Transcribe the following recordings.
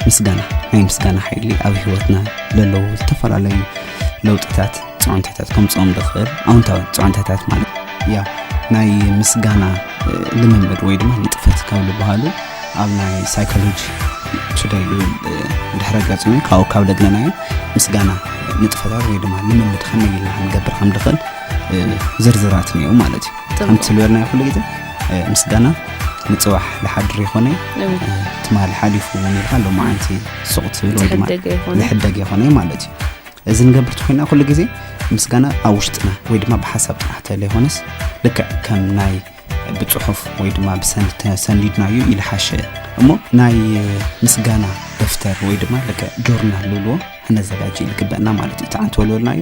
ምስጋና፣ ናይ ምስጋና ሓይሊ ኣብ ህይወትና ለለዉ ዝተፈላለዩ ለውጥታት፣ ጽዑንታታት ከምጽኦም ዝኽእል ኣውንታዊ ጽዑንታታት ማለት። ያው ናይ ምስጋና ልምምድ ወይ ድማ ንጥፈት ካብ ዝበሃሉ ኣብ ናይ ሳይኮሎጂ ቱደይ ዝብል ድሕረ ገጽ ነ ካብኡ ካብ ለግነናዮ ምስጋና ንጥፈታት ወይ ድማ ልምምድ ከመይ ኢልና ክንገብር ከም ንኽእል ዝርዝራት ነዩ ማለት እዩ። ከምቲ ዝበልናዮ ኩሉ ግዜ ምስጋና ንፅባሕ ልሓድር ይኾነ ትማሊ ሓሊፉ እውን ኢልካ ሎማዓንቲ ሱቕ ትብል ወይ ድማ ዝሕደገ ይኾነ ማለት እዩ። እዚ ንገብር ተኮይና ኩሉ ግዜ ምስጋና ኣብ ውሽጥና ወይ ድማ ብሓሳብ ጥራሕ ተለ ይኾነስ ልክዕ ከም ናይ ብፅሑፍ ወይ ድማ ብሰንድ ተሰኒድናዩ ኢልሓሸ እሞ ናይ ምስጋና ደፍተር ወይ ድማ ልክዕ ጆርናል ልብልዎ ክነዘጋጅ ይግበእና ማለት እዩ። ተዓንተ ወልወልናዩ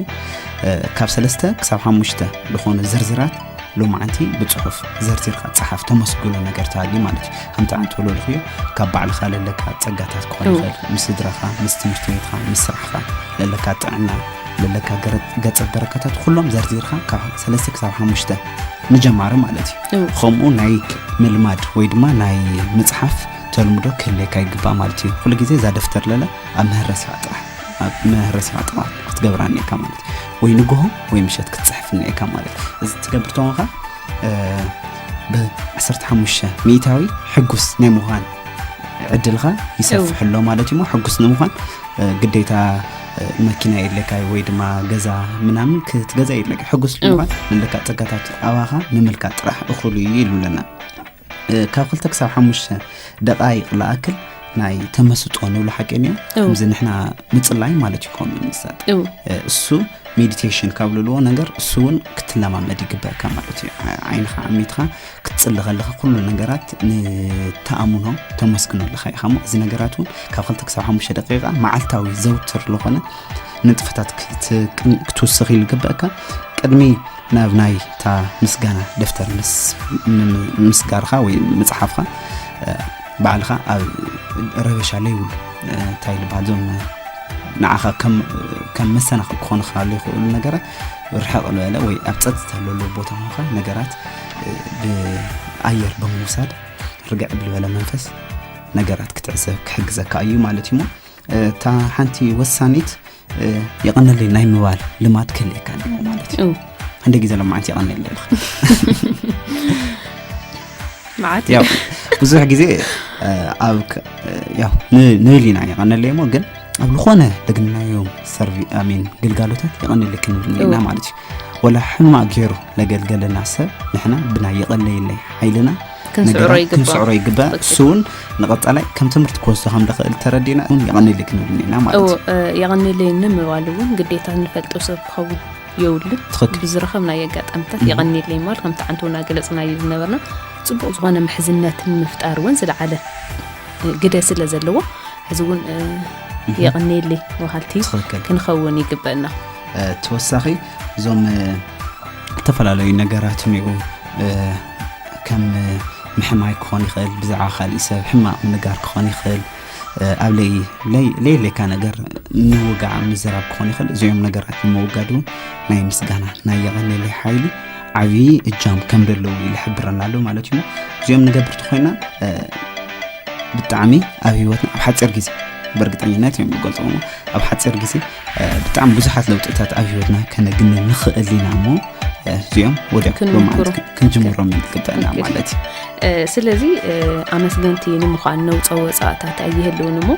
ካብ ሰለስተ ክሳብ ሓሙሽተ ዝኾኑ ዝርዝራት ሎማዓንቲ ብፅሑፍ ዘርዚርካ ፀሓፍ ተመስግኖ ነገር ተሃልዩ ማለት እዩ። ከምቲ ዓንተ ወልወልኽዮ ካብ ባዕልኻ ለለካ ፀጋታት ክኾን ይኽእል፣ ምስ ስድራኻ፣ ምስ ትምህርቲ ቤትካ፣ ምስ ስራሕካ፣ ለለካ ጥዕና፣ ለለካ ገረ- ገፀ በረከታት ኩሎም ዘርዚርካ ካብ ሰለስተ ክሳብ ሓሙሽተ ምጀማሪ ማለት እዩ። ከምኡ ናይ ምልማድ ወይ ድማ ናይ ምፅሓፍ ተልምዶ ክህልየካ ይግባእ ማለት እዩ። ኩሉ ግዜ እዛ ደፍተር ለለ ኣብ መህረሲኻ ጥራሕ ኣብ መህረሲኻ ጥራሕ ክትገብራ እኒካ ማለት ወይ ንግሆ ወይ ምሸት ክትፅሕፍ እኒካ ማለት እዚ ትገብር ተኾንካ ብ ዓሰርተ ሓሙሽተ ሚእታዊ ሕጉስ ናይ ምዃን ዕድልካ ይሰፍሕ ኣሎ ማለት እዩ። ሕጉስ ንምዃን ግዴታ መኪና የድለካ ወይ ድማ ገዛ ምናምን ክትገዛ የድለካ። ሕጉስ ንምዃን ዘለካ ፀጋታት ኣባኻ ምምልካት ጥራሕ እኹሉ እዩ ይብሉና። ካብ ክልተ ክሳብ ሓሙሽተ ደቃይቕ ለኣክል ናይ ተመስጦ ንብሎ ሓቂ እኒኦ። ከምዚ ንሕና ምፅላይ ማለት እዩ ከምኡ ንምሳል እሱ ሜዲቴሽን ካብ ልልዎ ነገር እሱ እውን ክትለማመድ ይግበእካ ማለት እዩ። ዓይንኻ ዓሚትኻ ክትፅሊ ከለኻ ኩሉ ነገራት ንተኣምኖ ተመስግኖ ኣለኻ ኢኻ እሞ እዚ ነገራት እውን ካብ ክልተ ክሳብ ሓሙሽተ ደቂቃ መዓልታዊ ዘውትር ዝኾነ ንጥፈታት ክትውስኽ ይግበእካ። ቅድሚ ናብ ናይ እታ ምስጋና ደፍተር ምስጋርካ ወይ ምፅሓፍካ ባዕልካ ኣብ ረበሻ ለይብሉ እንታይ ልበሃል ዞም ንዓኻ ከም መሰናኽል ክኾኑ ካሉ ይኽእሉ ነገራት ርሕቕ ዝበለ ወይ ኣብ ፀጥታ ለለዎ ቦታ ኾንካ ነገራት ብኣየር ብምውሳድ ርግዕ ብልበለ መንፈስ ነገራት ክትዕዘብ ክሕግዘካ እዩ ማለት እዩ። እሞ እታ ሓንቲ ወሳኒት የቐነለይ ናይ ምባል ልማድ ክህልየካ ኣለዎ ማለት እዩ። ክንደይ ግዜ ሎማዓንቲ የቐነለይ ኣለኻ? መዓት ያው ብዙሕ ግዜ ኣብ ያው ንብል ኢና የቐነለይ እሞ ግን ኣብ ዝኾነ ደግናዮም ሰርቪ ኣሚን ግልጋሎታት የቐነለይ ክንብል ኢና ማለት እዩ። ወላ ሕማቕ ገይሩ ለገልገለና ሰብ ንሕና ብናይ የቐለይለይ ሓይልና ክንስዕሮ ይግባእ። እሱ እውን ንቐፃላይ ከም ትምህርቲ ክወስዶ ከም ደኽእል ተረዲና እውን የቐንልይ ክንብል እኒና ማለት እዩ። የቐንልይ ንምባል እውን ግዴታ ንፈልጦ ሰብ ክኸውን የብሉን። ትኽክል። ብዝረኸብናዮ ኣጋጣሚታት የቐንልይ ምባል ከምቲ ዓንተ እውን ኣገለፅናዮ ዝነበርና ፅቡቕ ዝኾነ ምሕዝነትን ምፍጣር እውን ዝለዓለ ግደ ስለ ዘለዎ ሕዚ እውን የቐንልይ በሃልቲ ትኽክል። ክንኸውን ይግበእና። ተወሳኺ እዞም ዝተፈላለዩ ነገራት እኒኡ ከም ምሕማይ ክኾን ይኽእል፣ ብዛዕባ ካሊእ ሰብ ሕማቕ ምንጋር ክኾን ይኽእል፣ ኣብ ለይ ለይ ለይካ ነገር ምውጋዕ ምዝራብ ክኾን ይኽእል። እዚኦም ነገራት ንምውጋድ እውን ናይ ምስጋና ናይ የቐንየለይ ሓይሊ ዓብዪ እጃም ከም ዘለዉ ይሕብረና ኣሎ ማለት እዩ። እዚኦም ንገብር ተኾይና ብጣዕሚ ኣብ ህይወትና ኣብ ሓፂር ግዜ በእርግጠኝነት እዮም ዝገልፅዎ ኣብ ሓፂር ግዜ ብጣዕሚ ብዙሓት ለውጥታት ኣብ ህይወትና ከነግኒ ንኽእል ኢና እሞ እዚኦም ወዲያ ክንምክሮ። ሎማዓንቲ ክንጅምሮም ይግበአና ኦኬ። ማለት እዩ። ስለዚ ኣመስገንቲ ንምዃን ነውፀ ወፃእታት ኣይህልውን እሞ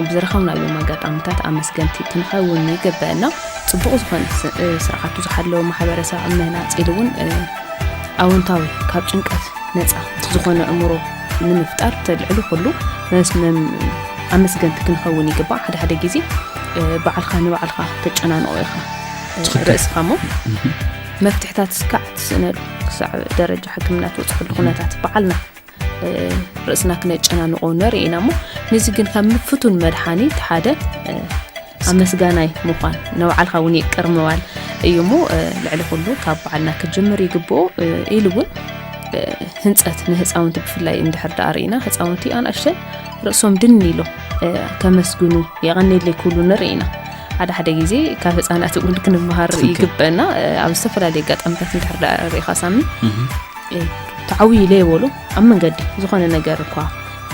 ብዝረኸብናዮም ኣጋጣሚታት ኣመስገንቲ ክንኸውን ይግበአና። ፅቡቕ ዝኾነ ስ- ስርዓቱ ዝሓለወ ማሕበረሰብ ኣብ ምህናፅ ኢሉ እውን ኣወንታዊ ካብ ጭንቀት ነፃ ዝኾነ ኣእምሮ ንምፍጣር ተልዕሉ ኩሉ መስ- መም- ኣመስገንቲ ክንኸውን ይግባእ። ሓደ ሓደ ግዜ ባዕልኻ ንባዕልኻ ተጨናንቆ ኢኻ። ትኽክል። ርእስኻ እሞ መፍትሕታት እስካዕ ትስእነሉ ክሳዕ ደረጃ ሕክምና ትበፅሐሉ ኩነታት በዓልና ርእስና ክነጨናንቆ ንርኢ ኢና እሞ ነዚ ግን ካብ ፍቱን መድሓኒት ሓደ ኣመስጋናይ ምዃን ንባዕልኻ እውን ይቅር ምባል እዩ እሞ ልዕሊ ኩሉ ካብ ባዕልና ክጅምር ይግብኦ። ኢሉ እውን ህንፀት ንህፃውንቲ ብፍላይ እንድሕር ደኣ ርኢና ህፃውንቲ ኣናእሽተን ርእሶም ድን ኢሎም ከመስግኑ የቐንየለይ ክብሉ ንርኢ ኢና። ሓደ ሓደ ግዜ ካብ ህፃናት እውን ክንመሃር ትኽክል። ይግበአና። ኣብ ዝተፈላለዩ ኣጋጣሚታት እንድሕር ደኣ ርኢኻ ሳሚ ተዓውዩ ለየበሉ ኣብ መንገዲ ዝኾነ ነገር እኳ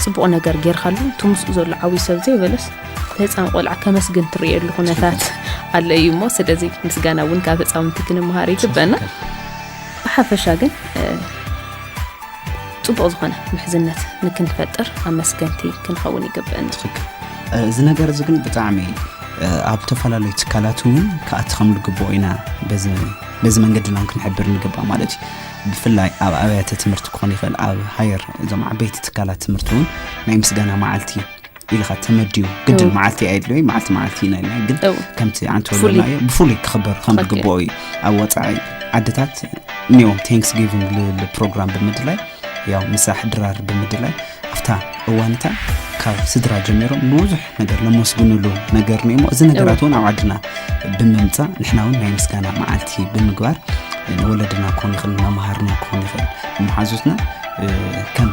ጽቡቕ ነገር ጌርካሉ፣ እቲ ምስኡ ዘሎ ዓብዪ ሰብ ዘይበለስ እቲ ህፃን ቆልዓ ከመስግን ትርእየሉ ኩነታት ኣሎ እዩ እሞ፣ ስለዚ ምስጋና እውን ካብ ህፃውንቲ ክንመሃር ይግበና። ብሓፈሻ ግን ጽቡቕ ዝኾነ ምሕዝነት ንክንፈጥር ኣመስገንቲ ክንኸውን ይግበና። እዚ ነገር እዚ ግን ብጣዕሚ ኣብ ዝተፈላለዩ ትካላት እውን ክኣቲ ከም ዝግብኦ ኢና በዚ መንገድና ክንሕብር ንግባእ ማለት እዩ። ብፍላይ ኣብ ኣብያተ ትምህርቲ ክኾን ይኽእል፣ ኣብ ሃየር እዞም ዓበይቲ ትካላት ትምህርቲ እውን ናይ ምስጋና መዓልቲ ኢልካ ተመድዩ ግድን መዓልቲ ኣየድልዮ፣ መዓልቲ መዓልቲ ኢና ኢልና ግን ከምቲ ዓንተ ብፍሉይ ክኽበር ከም ዝግብኦ እዩ። ኣብ ወፃኢ ዓድታት እኒኦም ቴንክስ ጊቪንግ ዝብል ፕሮግራም ብምድላይ ያው ምሳሕ ድራር ብምድላይ ኣብታ እዋንታ ካብ ስድራ ጀሚሮም ብዙሕ ነገር ለመስግንሉ ነገር ነሞ እዚ ነገራት እውን ኣብ ዓድና ብምምፃእ ንሕና እውን ናይ ምስጋና መዓልቲ ብምግባር ንወለድና ክኾን ይኽእል፣ መምሃርና ክኾን ይኽእል፣ መሓዙትና ከም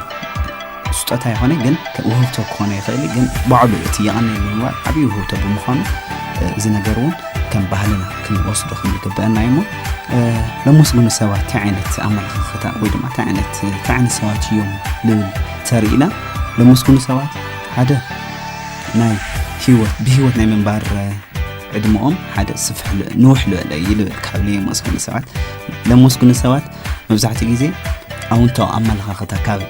ስጦታ ይኾነ ግን ውህብቶ ክኾነ ይኽእል ግን ባዕሉ እቲ የቐነየሉ ምባል ዓብዪ ውህብቶ ብምዃኑ እዚ ነገር እውን ከም ባህልና ክንወስዶ ክንግበአና እዩ። ለመስግኑ ሰባት እንታይ ዓይነት ኣመለኻኽታ ወይ ድማ እንታይ ዓይነት እንታይ ዓይነት ሰባት እዮም ልብል ተርእና። ለመስግኑ ሰባት ሓደ ናይ ህይወት ብህይወት ናይ ምንባር ዕድመኦም ሓደ ስፍሕ ንውሕ ልበለ እዩ ልብል ካብ ለመስግኑ ሰባት። ለመስግኑ ሰባት መብዛሕትኡ ግዜ ኣውንታዊ ኣመለኻኽታ ካብ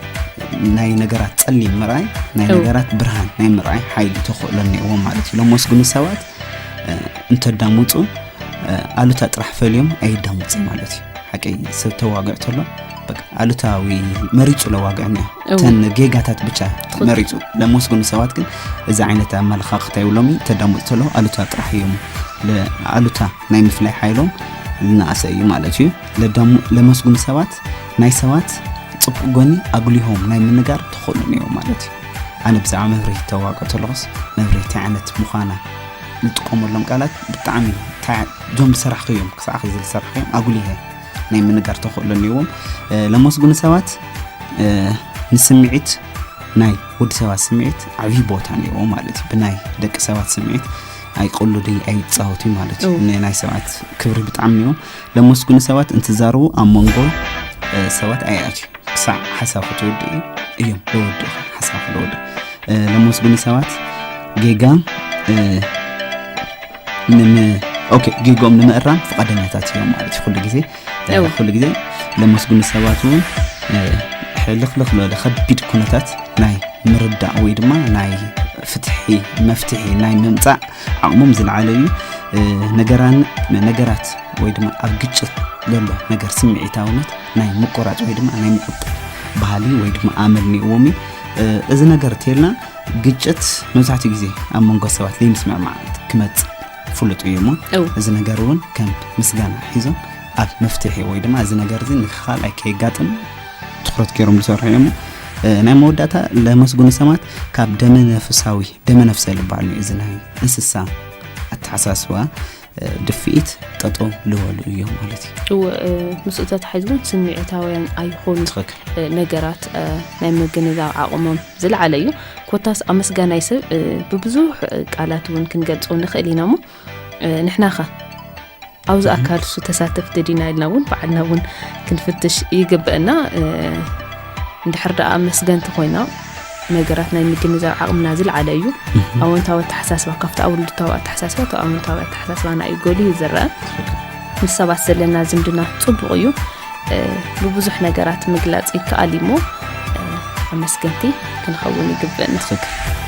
ናይ ነገራት ጸሊም ምርኣይ ናይ ነገራት ብርሃን ናይ ምርኣይ ሓይሊ ተኽእሎ እኒዎም ማለት እዩ። ለመስግኑ ሰባት እንተዳምፁ ኣሉታ ጥራሕ ፈልዮም ኣይዳምፁ ማለት እዩ። ሓቂ ሰብ ተዋግዕ ተሎ ኣሉታዊ መሪፁ ለዋግዕ እኒያ ተን ጌጋታት ብቻ መሪፁ ለመስግኑ ሰባት ግን እዚ ዓይነት ኣመለኻኽታ ይብሎም ተዳምፁ ተሎ ኣሉታ ጥራሕ እዮም። ኣሉታ ናይ ምፍላይ ሓይሎም ዝነኣሰ እዩ ማለት እዩ። ለመስግኑ ሰባት ናይ ሰባት ፅቡቅ ጎኒ ኣጉሊሆም ናይ ምንጋር ተኽእሎ እኒኦም ማለት እዩ። ኣነ ብዛዕባ መብርሂ ተዋግዕ ተለኹስ መብርሂ እንታይ ዓይነት ምዃና ንጥቀመሎም ቃላት ብጣዕሚ እዞም ዝሰራሕክዮም ክሳዕ ከዚ ዝሰራሕክዮም ኣጉሊሀ ናይ ምንጋር ተኽእሎ እኒዎም። ለመስግኑ ሰባት ንስምዒት ናይ ወዲ ሰባት ስምዒት ዓብዪ ቦታ እኒዎ ማለት እዩ። ብናይ ደቂ ሰባት ስምዒት ኣይቆሉድ ኣይፃወቱ ማለት እዩ። ናይ ሰባት ክብሪ ብጣዕሚ እዮም። ለመስግኑ ሰባት እንትዛረቡ ኣብ መንጎ ሰባት ኣይኣትዩ ክሳዕ ሓሳብ ክትወድእ እዮም ለወድኡ ሓሳብ ለወድኡ ለመስግኑ ሰባት ጌጋ ጌጎም ንምእራም ፍቃደኛታት እዮም ማለት እዩ። ኩሉ ግዜ ኩሉ ግዜ ለመስግኑ ሰባት እውን ሕልኽልኽ ዝበለ ከቢድ ኩነታት ናይ ምርዳእ ወይ ድማ ናይ ፍትሒ መፍትሒ ናይ ምምፃእ ዓቕሞም ዝለዓለ እዩ። ነገራን ነገራት ወይ ድማ ኣብ ግጭት ዘሎ ነገር ስምዒታውነት ናይ ምቁራፅ ወይ ድማ ናይ ምቁጣ ባህሊ ወይ ድማ ኣመል እኒእዎም እዩ። እዚ ነገር ተልና ግጭት መብዛሕትኡ ግዜ ኣብ መንጎ ሰባት ዘይምስምዕማዕ ክመፅእ ፍሉጥ እዩ እሞ እዚ ነገር እውን ከም ምስጋና ሒዞም ኣብ መፍትሒ ወይ ድማ እዚ ነገር እዚ ንካልኣይ ከየጋጥም ትኩረት ገይሮም ዝሰርሑ እዮም። ናይ መወዳእታ ለመስግኑ ሰባት ካብ ደመ ነፍሳዊ ደመ ነፍሰ ዝበሃል እዩ። እዚ ናይ እንስሳ ኣተሓሳስባ ድፍኢት ጠጠው ልበሉ እዮም ማለት እዩ። እወ ምስኡ ተታሒዙ እውን ስምዒታውያን ኣይኾኑ። ትኽክል። ነገራት ናይ ምግንዛብ ዓቕሞም ዝለዓለ እዩ። ኮታስ ኣመስጋናይ ሰብ ብብዙሕ ቃላት እውን ክንገልጾ ንኽእል ኢና እሞ ንሕናኸ ኣብዚ ኣካል እሱ ተሳተፍቲ ዲና ኢልና እውን ባዕልና እውን ክንፍትሽ ይግበአና። እንድሕር ደኣ ኣመስገንቲ ኮይና ነገራት ናይ ምግንዛብ ዓቕምና ዝለዓለ እዩ። ኣወንታዊ ኣተሓሳስባ ካብቲ ኣውልድታዊ ኣተሓሳስባ እቲ ኣወንታዊ ኣተሓሳስባና እዩ ጎሊሁ ዝረአ። ምስ ሰባት ዘለና ዝምድና ጽቡቕ እዩ። ብብዙሕ ነገራት ምግላጽ ይከኣል እዩ እሞ ኣመስገንቲ ክንኸውን ይግበአና። ትኽክል።